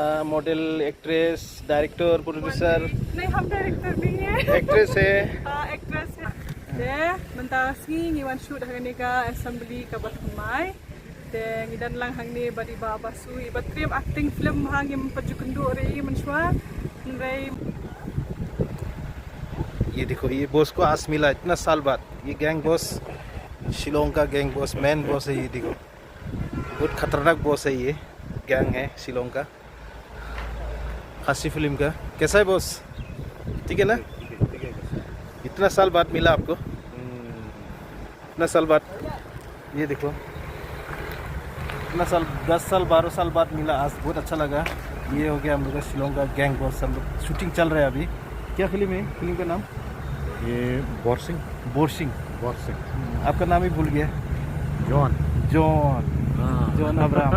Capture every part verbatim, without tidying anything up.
मॉडल, एक्ट्रेस, डायरेक्टर, प्रोड्यूसर। नहीं, हम डायरेक्टर नहीं है। एक्ट्रेस है। हाँ, एक्ट्रेस है। Te mynta sngi ngi wan shoot ha kane ka assembly kaba thymmai. Te ngi don lang hangne bad i Bah Basu, iba triem acting film ha, ngim pat ju kynduh re i mynshuwa. Hynrei ये देखो, ये बॉस को आज मिला इतना साल बाद। ये गैंग बॉस, शिलोंग का गैंग बॉस, मेन बॉस है ये, देखो। बहुत खतरनाक बॉस है ये, गैंग है शिलोंग का। खासी फिल्म का। कैसा है बॉस? ठीक है ना? ठीक है, ठीक है, बॉस। इतना साल बाद मिला आपको। हम्म। इतना साल बाद, ये देखो, इतना साल, दस साल, बारह साल बाद मिला आज, बहुत अच्छा लगा। ये हो गया हम लोग का शिलोंग का गैंग बॉस। हम लोग शूटिंग चल रहा है अभी। क्या फिल्म है? फिल्म का नाम? ये बोरसिंग। बोरसिंग। बोरसिंग। आपका नाम ही भूल गया। जॉन। जॉन। हाँ। जॉन अब्राहम।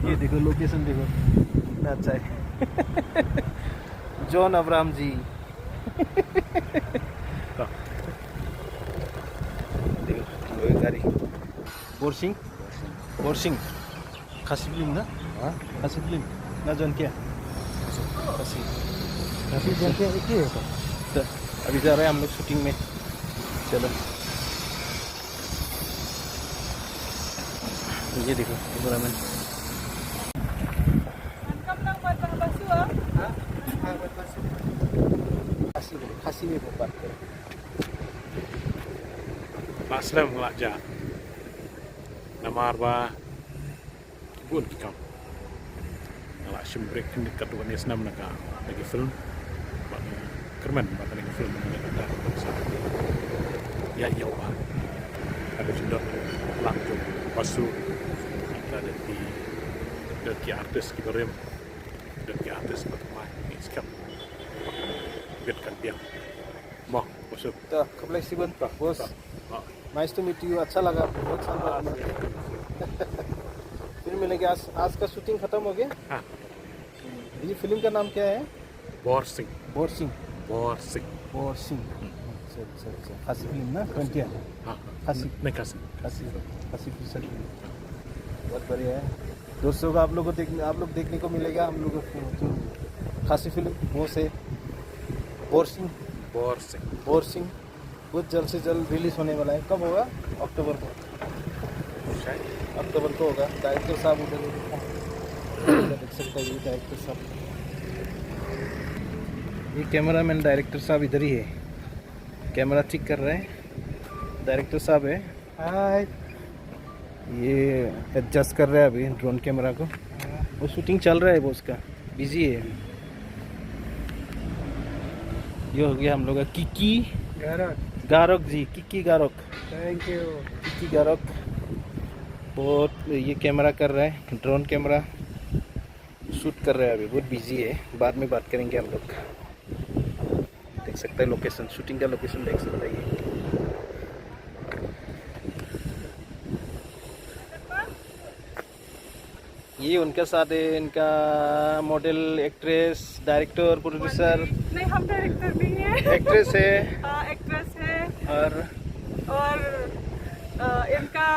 ये देखो, लोकेशन देखो, कितना अच्छा है। जॉन अब्राहम जी। देखो, हम लोग की गाड़ी। बोरसिंग। बोरसिंग। खासी फिल्म ना? हाँ। खासी फिल्म। ना जॉन क्या? खासी। खासी जॉन क्या एक ही है सर? तो अभी जा रहे हैं हम लोग शूटिंग में। चलो। ये देखो, कैमरामैन। Khasi, Khasi ni bukan. Ba slem nga la jah. Namar ba bun ki kam. Nga la shim break khyndiat katto katne snem na ka, na ki film. Ba nga kyrmen ba kane ka film nga la kata sa. Ïa ïa ba. Ka dei jingdon lang jong Basu. Ka dei ki, dei ki artist kiba rim. Dei ki artist ba thymmai. Ngi skhem bit kan biang. Mo, Basu. Ta, khublei shibun, boss. Nice to meet you, अच्छा लगा, बहुत शानदार लगा। फिर मिलेंगे। आज, आज का शूटिंग खत्म हो गया? हाँ। ये फिल्म का नाम क्या है? बोरसिंग। बोरसिंग। बोरसिंग। बोरसिंग। अच्छा, अच्छा, अच्छा। खासी फिल्म ना? कौन क्या? हाँ, हाँ। खासी। नहीं, खासी। खासी, खासी फिल्म। बहुत बढ़िया है। दोस्तों को, आप लोग को देखने, आप लोग देखने को मिलेगा हम लोग को जो खासी फिल्म, वो से बोरसिंग। बोरसिंग। बोरसिंग। बहुत जल्द से जल्द रिलीज होने वाला है। कब होगा? अक्टूबर को। शायद। अक्टूबर को होगा। डायरेक्टर साहब उधर ही देख सकते हैं, ये डायरेक्टर साहब। ये कैमरामैन डायरेक्टर साहब इधर ही है, कैमरा ठीक कर रहे हैं, डायरेक्टर साहब है। हाय। ये एडजस्ट कर रहे हैं अभी ड्रोन कैमरा को। वो शूटिंग चल रहा है, वो उसका बिजी है। ये हो गया हम लोग का किकी गारक। गारक जी, किकी गारक। थैंक यू। किकी गारक। बहुत ये कैमरा कर रहा है, ड्रोन कैमरा शूट कर रहा है अभी, बहुत बिजी है, बाद में बात करेंगे हम लोग। देख सकते हैं लोकेशन, शूटिंग का लोकेशन देख सकते हैं ये। ये उनका साथ है, इनका मॉडल, एक्ट्रेस, डायरेक्टर, प्रोड्यूसर। नहीं, हम डायरेक्टर नहीं है। एक्ट्रेस है। हाँ, एक्ट्रेस है। और और अ, इनका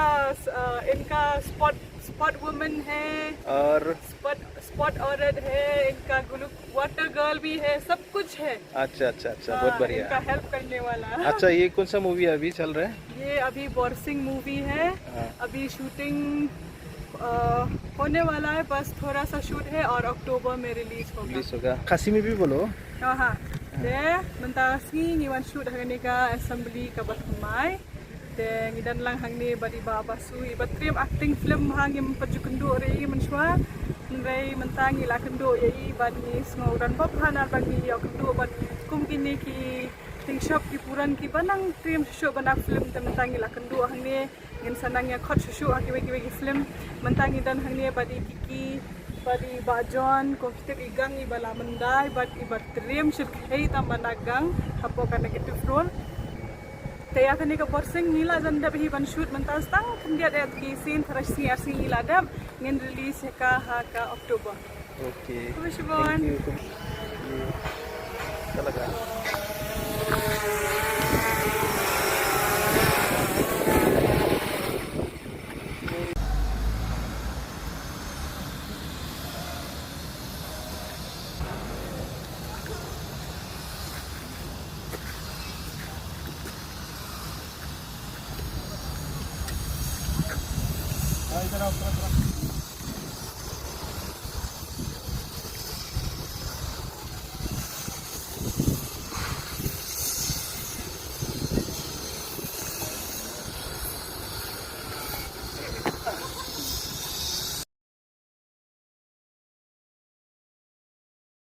अ, इनका स्पॉट स्पॉट वुमन है। और स्पॉट स्पॉट औरत है। इनका ग्लू वाटर गर्ल भी है, सब कुछ है। अच्छा, अच्छा, अच्छा, हाँ, बहुत बढ़िया। इनका हेल्प करने वाला। अच्छा, ये कौन सा मूवी अभी चल रहा है? ये अभी बोरसिंग मूवी है। हाँ। अभी शूटिंग अ, होने वाला है, बस थोड़ा सा शूट है और अक्टूबर में रिलीज होगा। रिलीज होगा। खासी में भी बोलो। हाँ, हाँ। Te mynta sngi ngi wan shoot ha kane ka assembly kaba thymmai. Te ngi don lang hangne bad i Bah Basu, iba triem acting film ha, ngim pat ju kynduh re i mynshuwa. Hynrei mynta ngi la kynduh ïa i bad ngi sngew rangbah bha namar ba ngi ïoh kynduh bad kum kine ki tyngshop ki puran kiba nang triem shuh shuh ban act film, te mynta ngi la kynduh hangne. Ngin sa nang ïa khot shuh shuh ha kiwei kiwei ki film. Mynta ngi don hangne bad i Kiki, bad i Bah John, ko ki tip i gang iba la myndai bad iba triem shyrkhei tam ban act gang hapoh ka negative role. Te ïa kane ka Borsing ngi la jan dep hi ban shoot mynta, tang khyndiat eh ki sien, tharai shi sngi ar sngi ngi la dep, ngin release ïa ka ha ka October. Okay. Khublei shibun. Thank you. Chalo ka.